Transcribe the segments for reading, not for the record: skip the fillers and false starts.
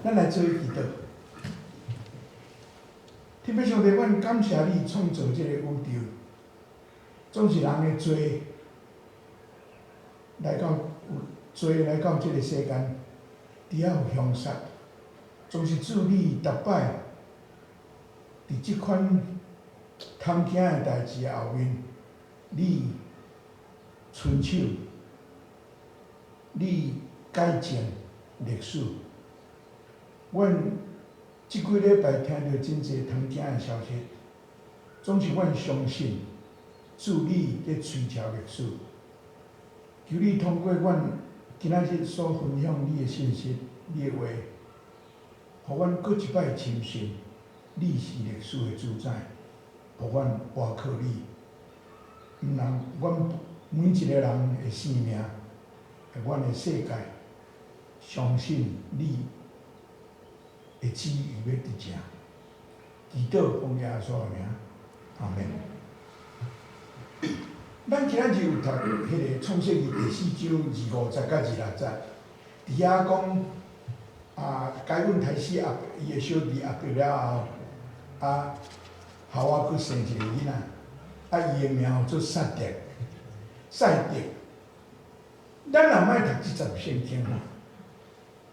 咱來做祈禱。天父上帝，阮感謝你創造這個宇宙，總是人的罪來到有罪來到這個世間，佇遐有凶殺，總是主你逐擺佇這款通驚的代誌後面，你伸手，你改正歷史。阮這幾禮拜聽著真濟通驚的消息，總是阮相信主你咧推敲歷史。求你通過阮今仔日所分享你的信息、你的話，予阮閣一擺深信你是歷史的主宰，予阮倚靠你。毋但阮每一個人的生命，阮的世界，相信你的旨意欲得成。祈禱奉耶穌的名，阿門。咱今仔日有讀彼个創世記第四章二五節佮二六節，佇遐講啊，該隱刣死亞伊的小弟亞伯了後，啊，夏娃閣生一個囡仔，啊，伊的名號做撒得，撒得。咱若莫讀這節聖經吼，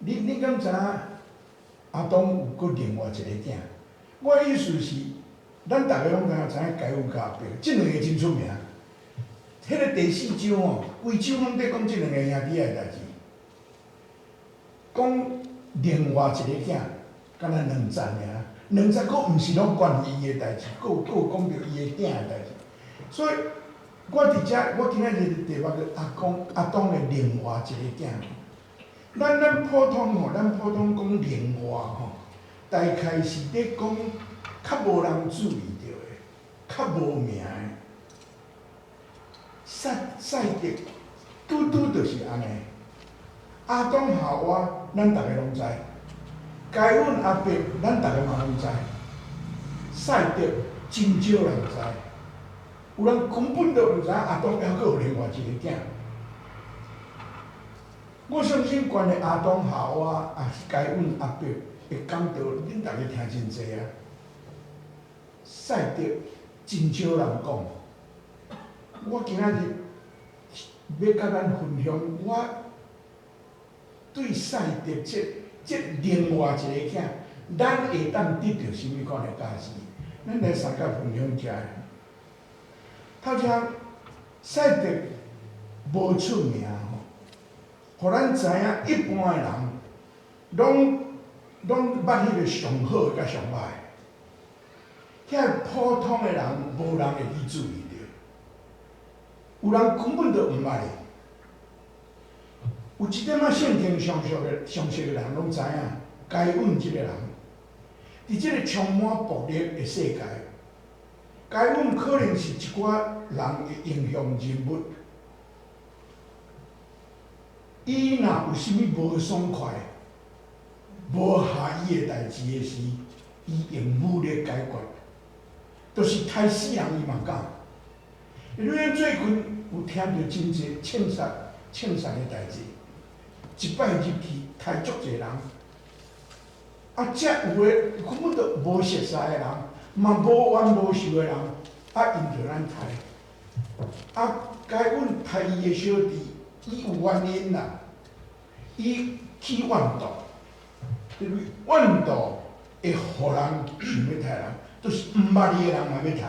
你敢知影亞當有閣另外一個囝？我的意思是，咱逐家攏知影該隱佮亞伯，這兩个真出名。彼个第四章吼，規章攏佇講這兩個兄弟仔的代誌，講另外一個囝，敢若兩節爾，兩節閣毋是攏關於伊的代誌，閣有講著伊的囝的代誌。所以，我佇遮，我今仔日的題目叫阿公亞當的另外一個囝。咱普通吼，咱普通講另外吼，大概是咧講較無人注意著的，較無名的。撒得拄拄就是按呢。亞當夏娃，咱逐家攏知；該隱亞伯，咱逐家嘛攏知。撒得真少人知，有人根本就毋知影亞當猶閣有另外一个囝。我相信關於亞當夏娃，抑是該隱亞伯的講道，恁逐家聽真濟啊。撒得真少人講。我今仔日欲佮咱分享，我對撒得這另外一個囝，咱會當得著啥物款的教示？咱來相共分享遮。頭先撒得無出名吼，予咱知影一般的人，攏捌彼个上好的佮上歹的，遐普通的人無人會去注意著，有人根本就毋捌伊。有一點仔聖經常識的人攏知影，該隱這個人，佇這個充滿暴力的世界，該隱可能是一寡人的英雄人物。伊若有啥物無爽快、無合意的代誌的時，伊用武力解決，就是刣死人伊嘛敢。因為最近有聽著真濟槍殺的代誌，一擺入去刣足濟人，啊，遮有的根本就無熟似的人，嘛無冤無仇的人，啊，𪜶就按呢刣。啊，該隱刣伊的小弟，伊有原因啦，伊起怨妒，因為怨妒會予人想欲刣人，就是毋捌伊的人嘛欲刣。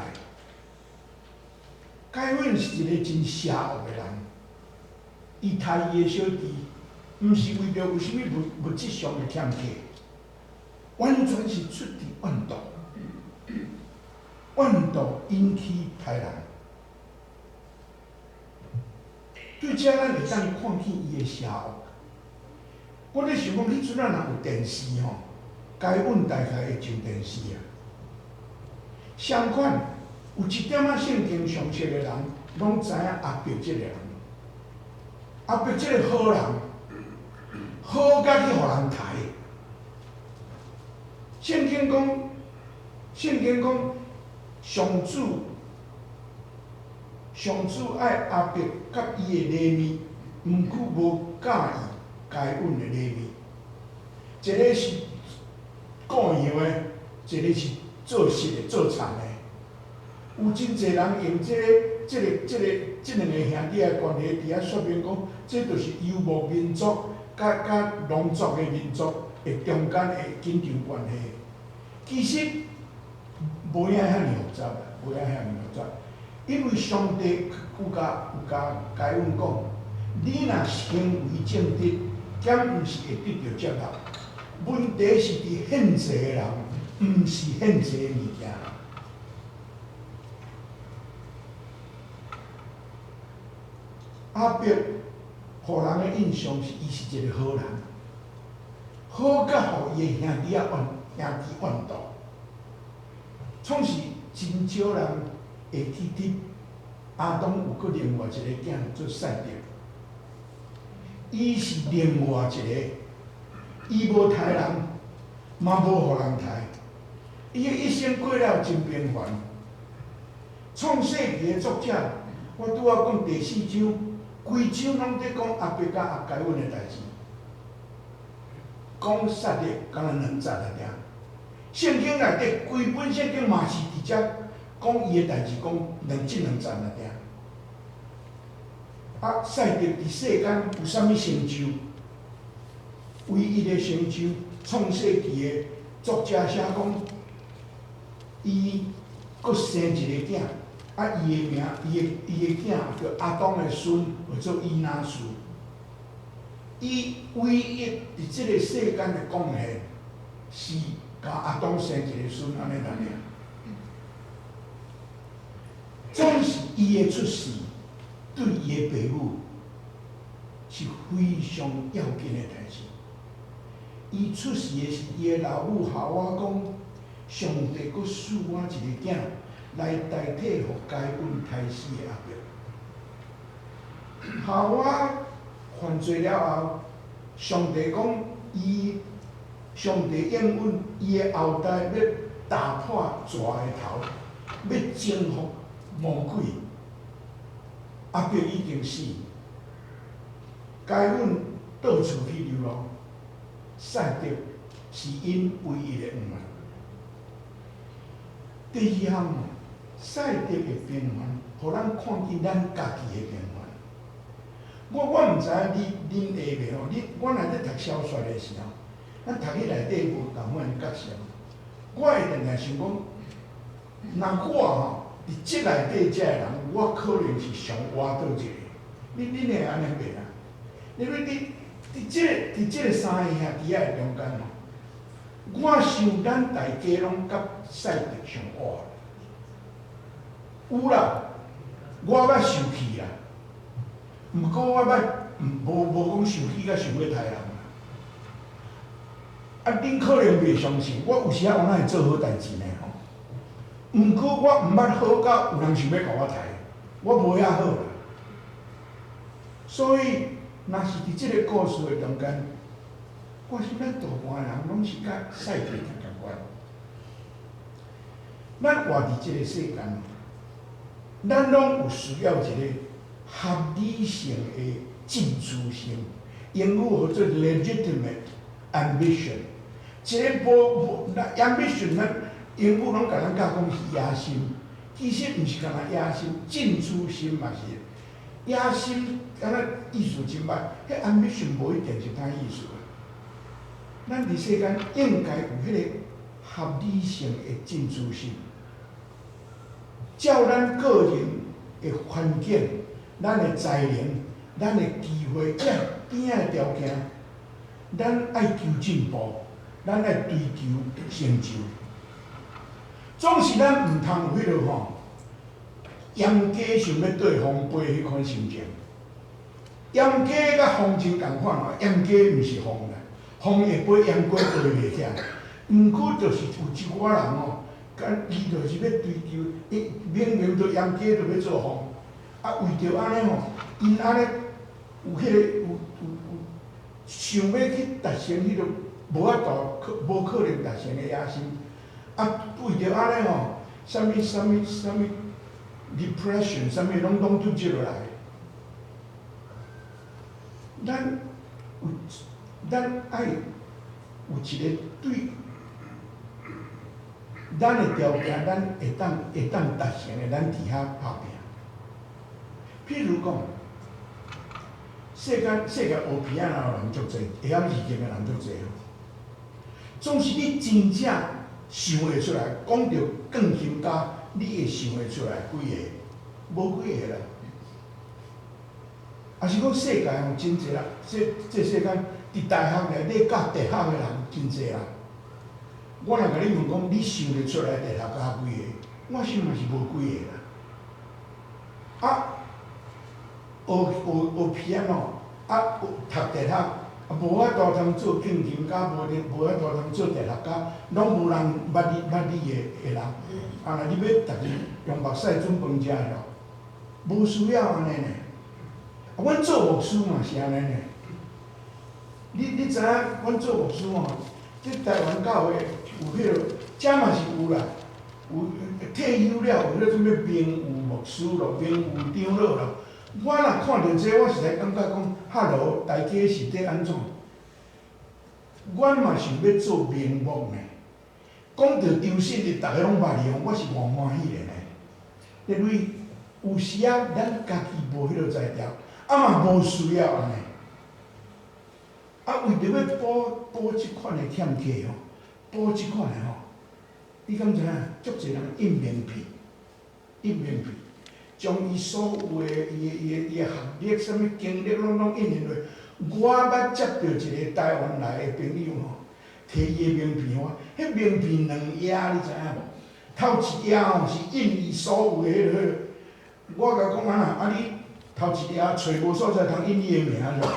該隱是一個真邪惡的人，伊刣伊的小弟，毋是為著有啥物物質上的欠缺，完全是出佇怨妒，怨妒引起刣人。對遮咱會當看見伊的邪惡。我咧想講，彼陣仔若有電視吼，該隱大概會上電視啊。相反，有一點仔聖經常識的人，攏知影亞伯這個人。亞伯這個好人，好甲去予人刣。聖經講，上主愛亞伯佮伊的禮物，毋過無佮意該隱的禮物。一個是顧羊的，一个是做穡的、做田的。有真濟人用這兩個兄弟的關係，佇遐說明講，這就是遊牧民族佮農作的民族的中間的緊張關係。其實無影遐爾複雜，無影遐爾複雜，因為上帝有共該隱講，你若行為正直，敢毋是會得著接納？問題是佇獻祭的人，毋是獻祭的物件。亞伯予人的印象是，伊是一個好人，好甲予伊的兄弟仔怨兄弟怨妒，創是真少人會記得亞當有閣另外一個囝做賽德，伊是另外一個，伊無刣人，嘛無予人刣，伊的一生過了真平凡。創世紀的作者，我拄仔講第四章，規章攏佇講亞伯佮該隱的代誌，講殺戮敢若兩節爾爾。聖經內底規本聖經嘛是佇遮講伊的代誌，講兩這兩節爾爾。啊，賽德佇世間有啥物成就？唯一的成就，創世紀的作者寫講，伊閣生一個囝，啊，伊的名，伊的囝叫亞當的孫，號做以拿書。伊唯一佇這個世間的貢獻，是共亞當生一個孫，按呢爾爾。總是伊的出世，對伊的爸母是非常要緊的代誌。伊出世的時，伊的老母夏娃講：上帝閣賜我一個囝，來代替予該隱刣死的亞伯。夏娃犯罪了後，上帝講伊，上帝應允伊的後代欲踏破蛇的頭，欲征服魔鬼。亞伯已經死，該隱到處去流浪，賽德是𪜶唯一的願望。第二項，賽德的平凡，予咱看見咱家己的平凡。我毋知影恁會袂吼？我若咧讀小說的時候，咱讀彼內底無仝款的角色，我會定定想講，若我吼佇這內底這个人，我可能是上倚倒一個。恁會按呢袂啊？因為佇這個三個兄弟仔的中間吼，我想咱大家攏佮賽德上倚。有啦，我捌受氣啦，毋過我捌無講受氣甲想欲刣人啦。啊，恁可能袂相信，我有時仔有哪會做好代誌呢吼。毋過我毋捌好到有人想欲共我刣，我無遐好啦。所以，若是佇這個故事的中間，我想咱大半的人攏是佮賽德仝款。咱活佇這個世間，咱攏有需要一個合理性的進取心，英語號做 legitimate ambition。一個無無 ambition，咱英語攏共咱教講是野心，其實毋是干焦野心，進取心嘛是。野心敢若意思真歹，彼 ambition 無一定是歹意思。咱佇世間應該有彼個合理性的進取心，照咱個人的環境、咱的才能、咱的機會，這邊仔的條件，咱愛求進步，咱愛追求成就。總是咱毋通有彼個吼，閹雞想欲綴風飛彼款心情。閹雞佮風箏仝款吼，閹雞毋是風啦，風會飛，閹雞飛袂起來。毋過就是有一寡人吼，敢伊就是欲追求，伊明明就閹雞就欲做風，啊為著按呢吼，𪜶按呢有彼個有想欲去達成彼個無法度可無可能達成的野心，啊為著按呢吼，啥物啥物啥物 depression，啥物攏拄接落來。咱有咱愛有一個對咱的條件，咱會當達成的，咱佇遐拍拚。譬如講，世間學 piano 的人足濟，會曉二鍵的人足濟哦。總是你真正想會出來，講著鋼琴家，你會想會出來幾个？無幾个啦。抑是講世界吼真濟人，這世間佇大學內底教哲學的人真濟啦。我若共你問講，你想會出來哲學家幾个？我想嘛是無幾个啦。啊，學 piano，啊，讀哲學，啊，無法度通做鋼琴家，無法度通做哲學家，攏無人捌你的人。啊，若你欲逐日用目屎準飯食咯，無需要按呢呢。啊，阮做牧師嘛是按呢呢。你知影，阮做牧師吼，這台灣教會有彼個，遮嘛是有啦，有退休了有彼個啥物名譽牧師咯、名譽長老咯。我若看著這，我實在感覺講，Hello，大家是佇按怎？阮嘛想欲做名牧呢。講著張信日，逐个攏捌伊，我是偌歡喜的呢。因為有時仔咱家己無彼個才調，啊嘛無需要按呢。啊，為著欲補這款的欠缺吼，補這款的吼，你敢知影？足濟人印名片，印名片，將伊所有的伊的學歷、啥物經歷，攏印入去。我捌接著一個台灣來的朋友吼，提伊的名片予我，彼名片兩頁，你知影無？頭一頁吼是印伊所有的彼個，我共講按怎？啊你頭一頁揣無所在通印你的名字。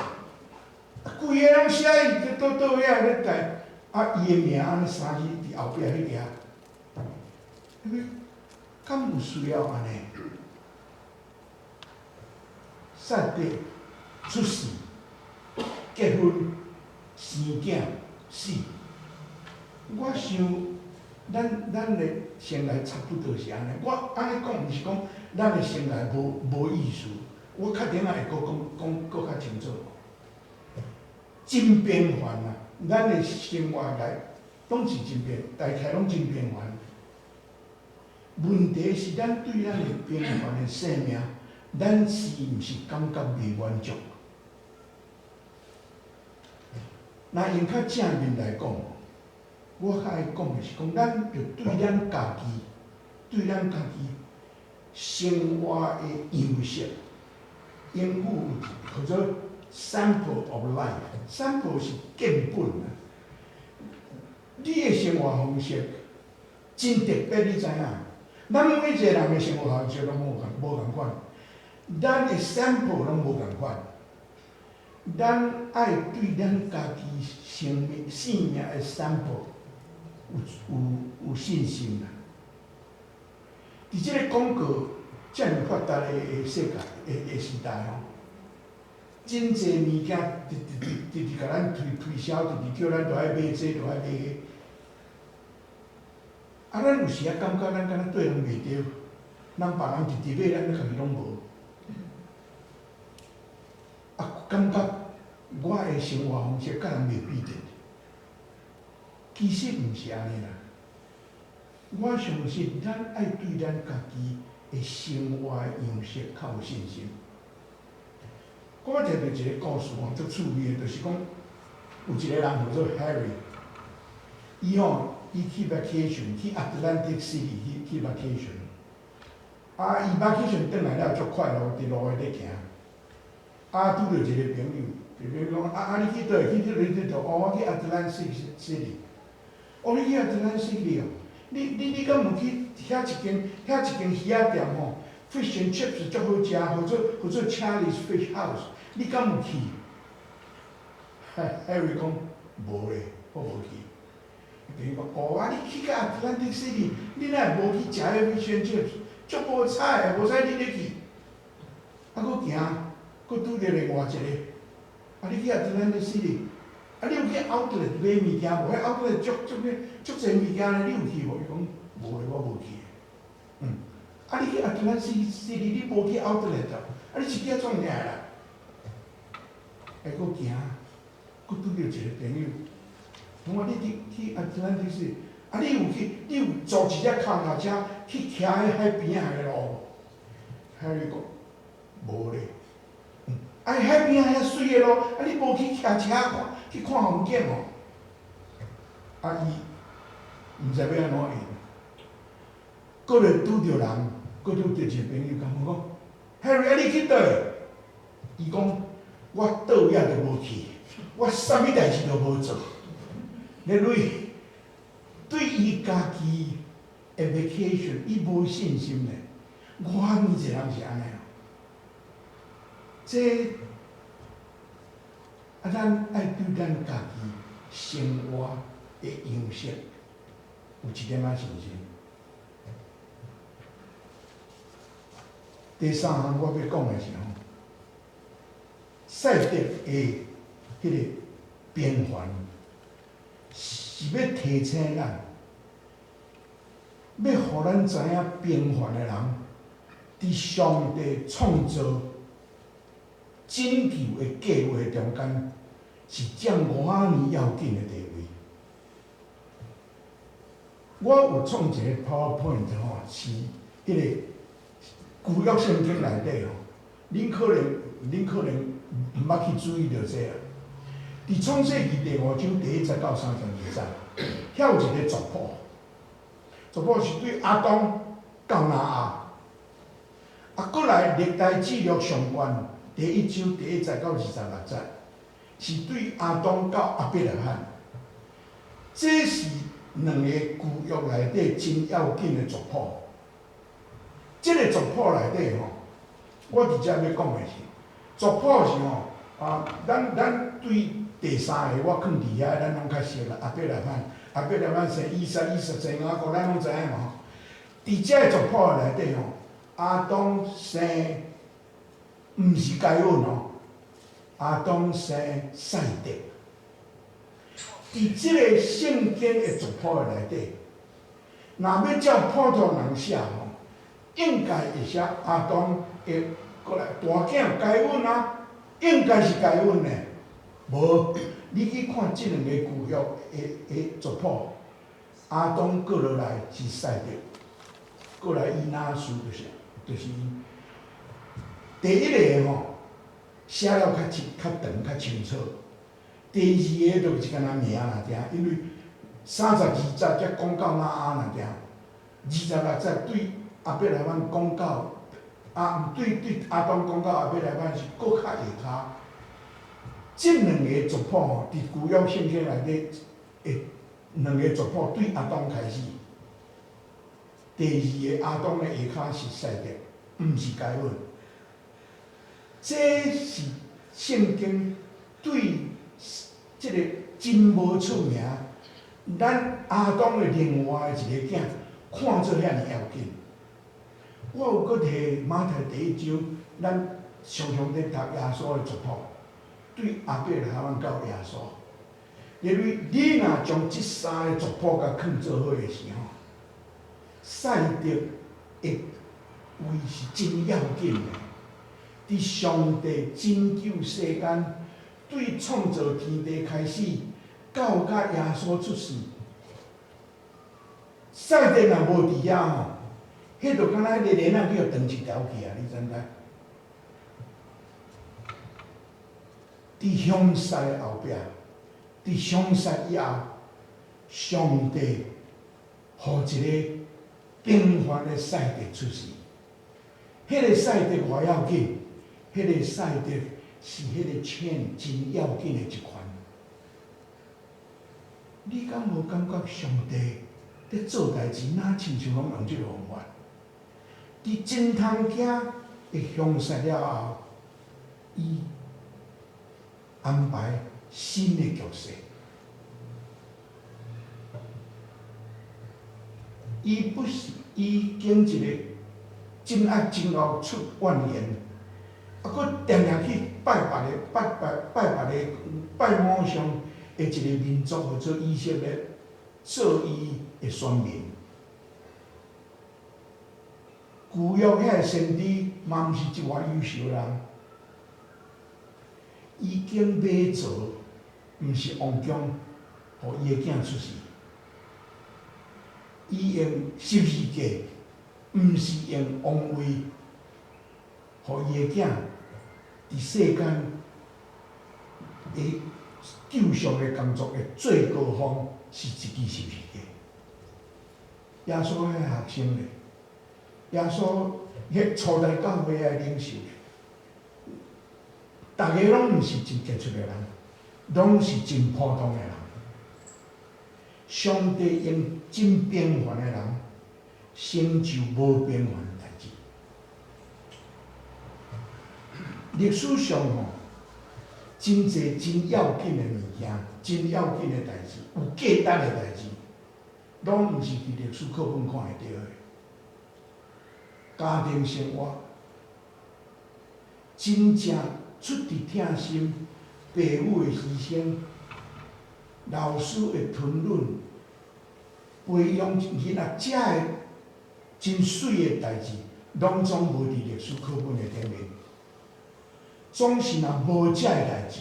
規个攏寫伊佗佗遐咧台，啊伊的名按呢三字佇後壁彼頁，敢有需要按呢？撒底出世、結婚、生囝、死，我想咱的生涯差不多是按呢。我按呢講，毋是講咱的生涯無意思。我較頂仔會閣講講閣較清楚。真平凡啊！咱的生活來攏是真平，大概攏真平凡。問題是咱對咱的平凡的生命，咱是毋是感覺袂滿足？若用較正面來講，我較愛講的是講，咱著對咱家己生活的樣式，英語叫做 sample of life，sample 是見本啊。你的生活方式真特別，你知影？咱每一個人的生活方式攏無仝款，咱的 sample 攏無仝款。咱愛對咱家己生命的 sample 有信心啦。佇這个廣告遮爾發達的世界的時代吼，真濟物件直直直直直共咱推銷，直直叫咱著愛買這，著愛買彼。啊，咱有時仔感覺咱敢若對人袂著，人別人直直買，咱家己攏無。啊，感覺我的生活方式佮人袂比得，其實毋是按呢啦。我相信咱愛對咱家己的生活樣式較有信心。我捌聽著一個故事吼，足趣味的，就是講有一個人叫做 Harry，伊吼伊去 vacation 去 Atlantic City 去 vacation，啊，伊 vacation 轉來了足快樂，佇路下咧行，啊，拄著一個朋友，一個朋友講啊，你去佗位？去佗位佗？哦，我去 Atlantic City。哦，你去 Atlantic City 哦？你敢有去遐一間魚仔店吼？Fish and chips 足好食，號做 Charlie's Fish House，你敢有去？Harry 講無咧，我無去。朋友講，哦，啊，你去到 Atlantic City，你哪會無去食彼 fish and chips？足無彩的，無彩你咧去。啊，閣行，閣拄著另外一個。啊，你去 Atlantic City，啊，你有去 Outlet 買物件無？彼 Outlet 足足咩足濟物件咧，你有去無？伊講無咧，我無去。啊，你去 Atlantic City，你無去 Outlet 哦？啊，你是去遐創啥啦？會閣行，閣拄著一個朋友，講啊，你去 Atlantic City，啊，啊，你有去，你有租一只跤踏車去騎彼海邊仔个路無？Harry 講無咧。啊，海邊仔遐媠个路，啊，你無去騎車看，去看風景哦？啊，伊毋知欲按怎應，閣來拄著人，閣拄著一個朋友，共我講，Harry，啊，你去佗？伊講，我倒也都無去，我啥物代誌都無做。因為對伊家己的 vacation，伊無信心咧。我每一個人是按呢哦。這啊，咱愛對咱家己生活的樣式有一點仔信心。第三項我欲講的是吼，賽德的彼個平凡是欲提醒咱，欲予咱知影平凡的人，佇上帝創造拯救的計劃中間，是佔偌爾要緊的地位。我有創一個 PowerPoint 吼，是彼個舊約聖經內底吼，恁可能毋捌去注意著這啊。佇創世記第五章第一節到32節，遐有一個族譜，族譜是對亞當到挪亞。啊，閣來歷代志錄上卷第一章第一節到26節，是對亞當到亞伯拉罕。這是兩個舊約內底真要緊的族譜。這個族譜內底吼，我佇遮欲講的是，族譜是吼啊，咱對第三個我囥佇遐，咱攏較熟啦。亞伯拉罕，亞伯拉罕生以撒，以撒生雅各，咱攏知影嘛吼。佇這個族譜內底吼，亞當生毋是該隱哦，亞當生賽德。佇這個聖經的族譜內底，若欲照普通人寫吼，應該會寫亞當的過來大囝該隱啊，應該是該隱的。無，你去看這兩個舊約的族譜，亞當過落來是賽德，過來以拿書就是伊。第一个吼寫了較清、較長、較清楚。第二个就是干焦名爾爾，因為32節才講到挪亞爾爾，26節對亞伯拉罕講到，啊，毋對對亞當講到亞伯拉罕是閣較下跤。這兩个族譜吼，佇舊約聖經內底的兩个族譜對亞當開始。第二个亞當的下跤是賽德，毋是該隱。這是聖經對這个真無出名，咱亞當的另外一个囝看做遐爾要緊。我有閣提馬太第一章，咱常常佇讀耶穌的族譜，對亞伯拉罕到耶穌。因為你若將這三个族譜共囥做伙的時候，賽德的位是真要緊的。佇上帝拯救世間，對創造天地開始，到甲耶穌出世，賽德若無佇遐吼，彼就敢若彼个鏈仔叫斷一條去啊！你知毋知？佇凶殺後壁，佇凶殺以後，上帝予一个平凡的賽德出世。彼个賽德偌要緊，彼个賽德是彼个 chain 真要緊的一環。你敢無感覺上帝佇做代誌，若親像攏用這个方法？佇真通驚的凶殺了後，伊安排新的局勢。伊不是伊經一個真愛真𠢕出怨言，啊，閣定定去拜別个拜拜拜別个拜偶像的一個民族，號做以色列，做伊的選民。舊約遐個先知嘛，毋是一偌優秀人，伊經馬槽，毋是王宮，予伊的囝出世。伊用十字架，毋是用王位，予伊的囝佇世間的救贖的工作的最高峰是一支十字架。耶穌彼個學生咧，耶穌彼初代教會的領袖咧，逐个攏毋是真傑出的人，攏是真普通的人。上帝用真平凡的人成就無平凡的代誌。歷史上吼，真濟真要緊的物件，真要緊的代誌，有價值的代誌，攏毋是佇歷史課本看會著的。家庭生活，真正出佇疼心，爸母的犧牲，老師的吞忍，培養囡仔遮个真媠的代誌，攏總無佇歷史課本的頂面。總是若無遮个代誌，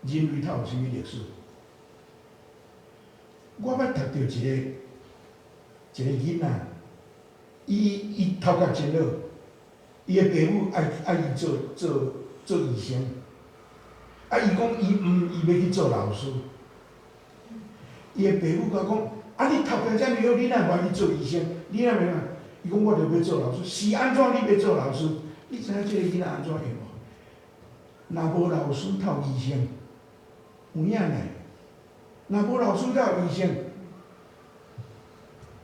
人類才有啥物歷史？我捌讀著一个一个囡仔，伊伊頭殼真好，伊的爸母愛愛伊做做做醫生，啊，伊講伊毋伊欲去做老師。伊的爸母共講：啊，你頭殼遮爾好，你哪會欲去做醫生？你哪會欲？伊講我著欲做老師，是按怎你欲做老師？你知影這個囡仔按怎會無？若無老師透醫生，有影呢？若無老師透醫生，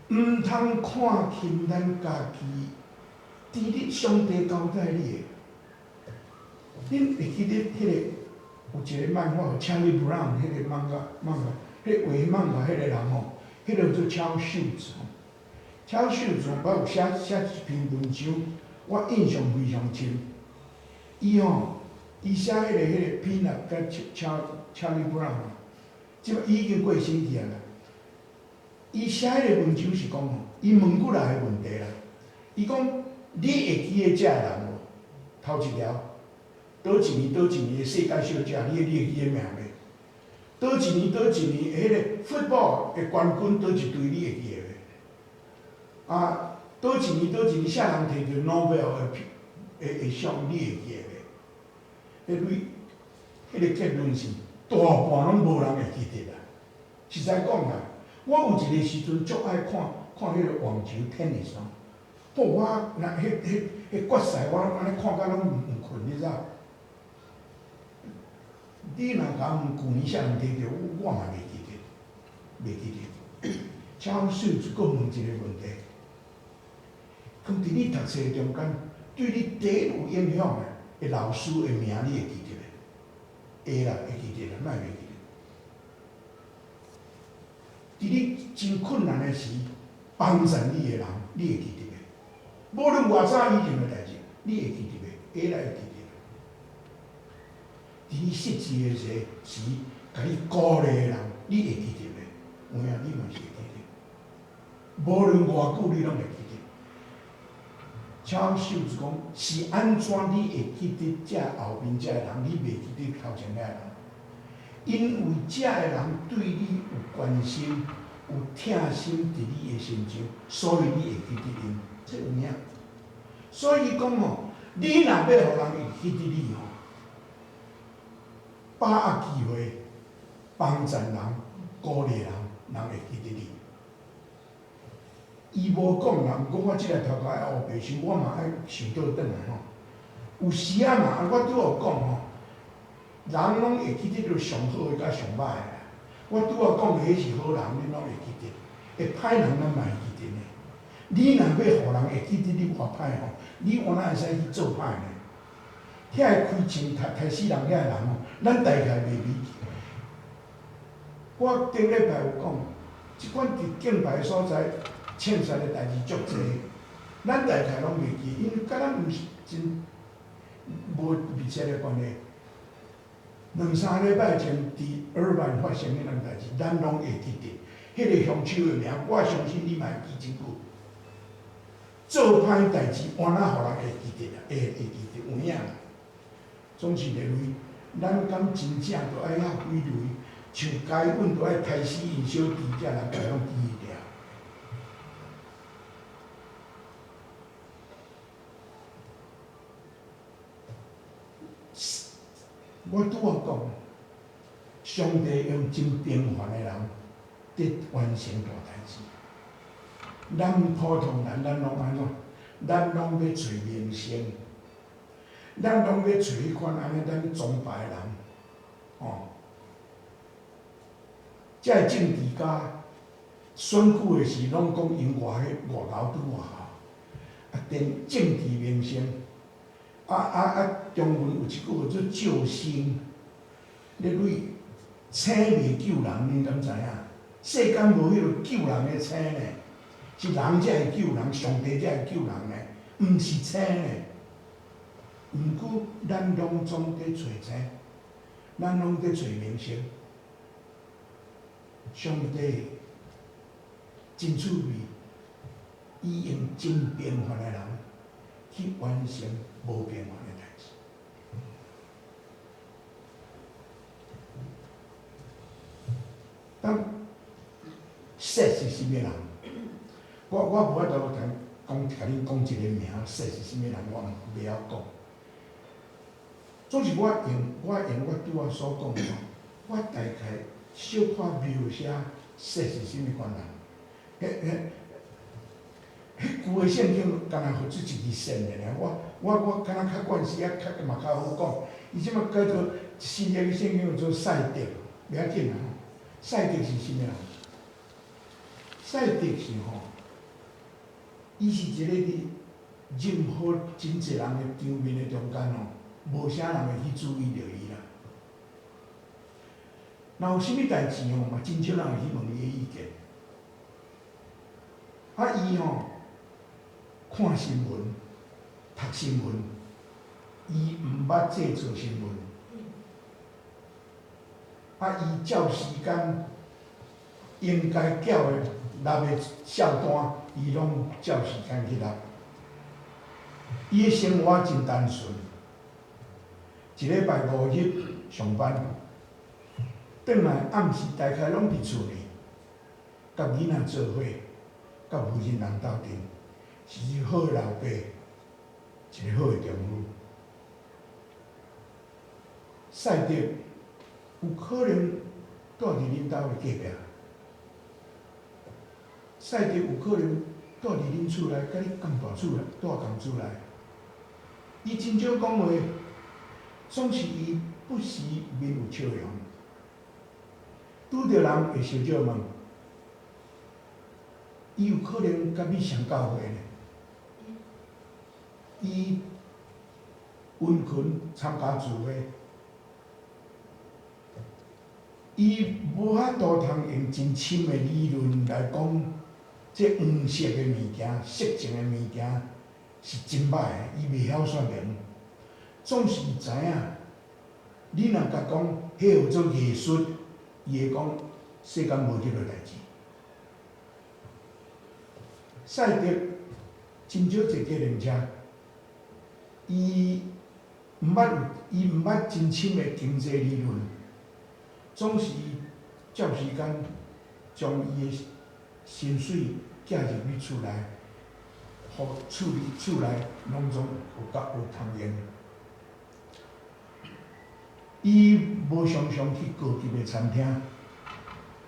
毋通看輕咱家己，佇你上帝交代你的。恁會記得彼個有一個漫畫，Charlie Brown 彼個漫畫漫畫，彼個畫漫畫彼個人吼，彼個叫做喬秀子吼。喬秀子我有寫寫一篇文章，我印象非常深。伊吼，伊寫彼個彼個 Peanut 佮 Charlie Brown，這擺伊已經過身去啊啦。伊寫彼個文章是講吼，伊問幾若個問題啦。伊講你會記得這个人無？頭一條，佗一年佗一年的世界小姐，你你會記得名袂？佗一年佗一年，彼個 football 的冠軍佗一隊，你會記得袂？啊，佗一年佗一年，啥人摕著諾貝爾的的的賞，你會記得袂？彼類，彼個結論是大半攏無人會記得啦。實在講啦，我有一個時陣足愛看看彼個網球 tennis 哦，我若彼彼彼決賽，我攏按呢看甲攏毋睏，你知？你若共問舊年啥人摕著，我嘛袂記得，袂記得。請秀子閣問一個問題，講佇你讀冊中間，對你第一有影響的老師的名，你會記得袂？會啦，會記得啦，莫袂記得。佇你真困難的時，幫助你的人，你會記得袂？無論偌早以前的代誌，你會記得袂？會啦，會記得。佇你失志的時時，共你鼓勵的人，你會記得袂？有影，你嘛是會記得。無論偌久，你攏會記得。請秀子講，是按怎你會記得這後面這个人，你袂記得頭前遐個人？因為這个人對你有關心、有疼心佇你的身上，所以你會記得𪜶，這有影。所以講吼，你若欲予人會記得你吼，把握機會幫助人、鼓勵人，人會記得你。伊無講啦，毋過我這个頭殼愛烏白想，我嘛愛想倒轉來吼。有時仔嘛，我拄仔有講吼，人攏會記得著上好的佮上歹的啦。我拄仔講的彼是好人，恁攏會記得；會歹人，咱嘛會記得呢。你若欲予人會記得你偌歹吼，你原來會使去做歹呢？遐個開槍殺殺死人遐個人吼，咱大概袂記。我頂禮拜有講，這款佇敬拜所在，槍殺的代誌足濟，咱大概攏袂記，因為佮咱毋是真無密切的關係。兩三禮拜前，佇爾灣發生彼種代誌，咱攏會記得。彼個兇手的名，我相信你嘛會記真久。做歹代誌，換哪予人會記得啊？會會記得有影啦。總是認為，咱敢真正著愛遐幾類，像該隱著愛刣死𪜶小弟，才人家攏記得。我拄仔講，上帝用真平凡的人佇完成大代誌。咱普通人，咱攏按怎？咱攏欲揣明星，咱攏欲揣彼款按呢，咱崇拜的人，吼。這个政治家選舉的時，攏講𪜶偌彼偌𠢕拄偌好，啊，電政治明星，啊啊啊！中文有一句叫做救星，咧類星袂救人，恁敢知影？世間無彼个救人的星呢，是人才會救人，上帝才會救人呢，毋是星呢。毋過咱攏總佇揣星，咱攏佇揣明星。上帝真趣味，伊用真平凡的人去完成無平凡的代誌。當說是啥物人？我無法度講，共恁講一個名，說是啥物人，我袂曉講。總是我用我拄仔所講的，我大概小可描寫說是啥物款人。彼彼彼舊的聖經，敢若予做一支線的爾，我敢若較慣勢啊，較嘛較好講。伊這擺叫做新約的聖經叫做賽德，袂要緊啦吼。賽德是啥物人？賽德是吼，伊是一個佇任何真濟人的場面的中間吼，無啥人會去注意著伊啦。若有啥物代誌吼，嘛真少人會去問伊的意見。啊，伊吼看新聞、讀新聞，伊毋捌製造新聞。啊，伊照時間應該繳的納的稅單，伊攏照時間去納。伊的生活真單純，一禮拜5日上班，轉來暗時大概攏佇厝內，佮囡仔做伙，佮夫人人鬥陣，是一個好的老爸，一個好的丈夫。賽德有可能住佇恁兜的隔壁，賽德有可能住佇恁厝內，佮你仝大厝內，住仝厝內。伊真少講話，總是伊不時面有笑容。拄著人會相借問，伊有可能佮你相教會呢？伊殷勤參加聚會，伊無法度通用真深的理論來講，這黃色的物件、色情的物件是真歹的，伊袂曉說明。總是伊知影，你若共講，彼號做藝術，伊會講世間無這個代誌。賽德真少坐計程車，伊毋捌真深的經濟理論，總是照時間將伊的薪水寄入去厝內，予厝裡厝內攏總有夠有通用。伊無常常去高級的餐廳，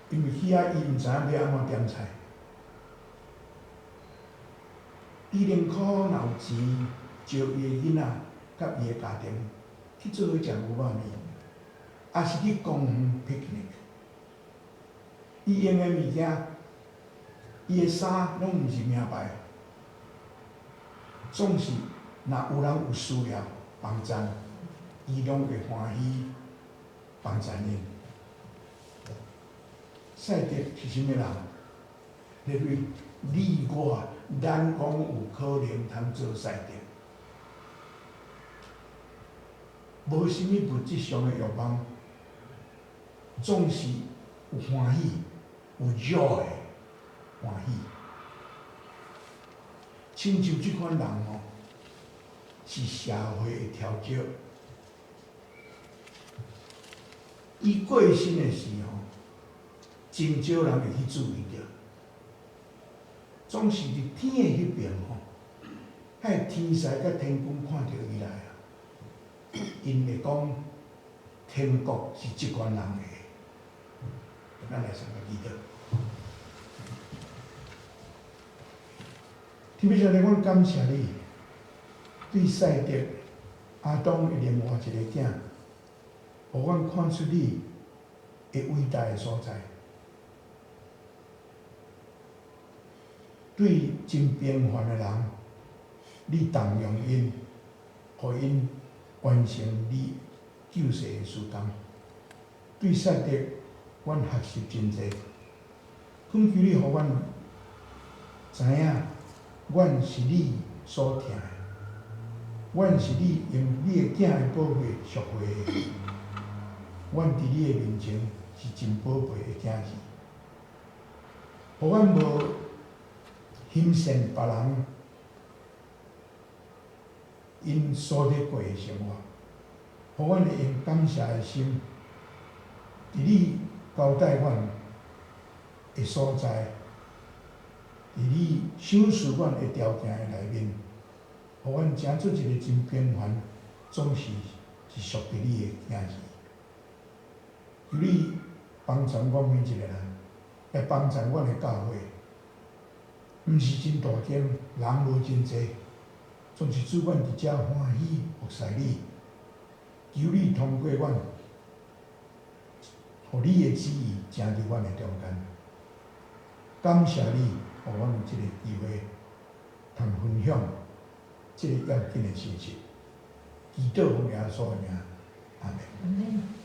因為去遐伊毋知影欲按怎點菜。伊寧可若有錢，招伊的囡仔佮伊的家庭去做伙食牛肉麵，抑是去公園 picnic。伊用的物件，伊的衫攏毋是名牌，總是若有人有需要幫贊，伊攏會歡喜幫贊𪜶。賽德是啥物人？因為你我咱攏有可能通做賽德，無啥物物質上的欲望，總是有歡喜，有 joy 歡喜。親像這款人吼，是社會的調節。伊過身的時吼，真少人會去注意著。總是佇天的彼邊吼，彼個天使佮天君看著伊來啊，𪜶會講，天國是這款人的。咱來先來祈禱。天父上帝，阮感謝你，對賽德亞當的另外一个囝，予阮看出你的偉大的所在。對真平凡的人，你動用𪜶，予𪜶完成你救世的事工。對賽德，阮學習真濟，懇求你予阮知影，阮是你所疼的，阮是你用你的囝的寶血贖回的，阮佇你的面前是真寶貝的囝兒，予阮無欣羨別人𪜶所咧過的生活，予阮會用感謝的心，佇你交代阮的所在，佇你賞賜阮的條件的內面，予阮成做一个真平凡，總是是屬佇你的囝兒。求你幫助阮每一个人，來幫助阮的教會，毋是真大間，人無真濟，總是主阮佇遮歡喜服侍你。求你通過阮，予你的旨意成佇阮的中間。感謝你，予阮有這个機會，通分享這个要緊的信息。祈禱奉耶穌的名，阿門。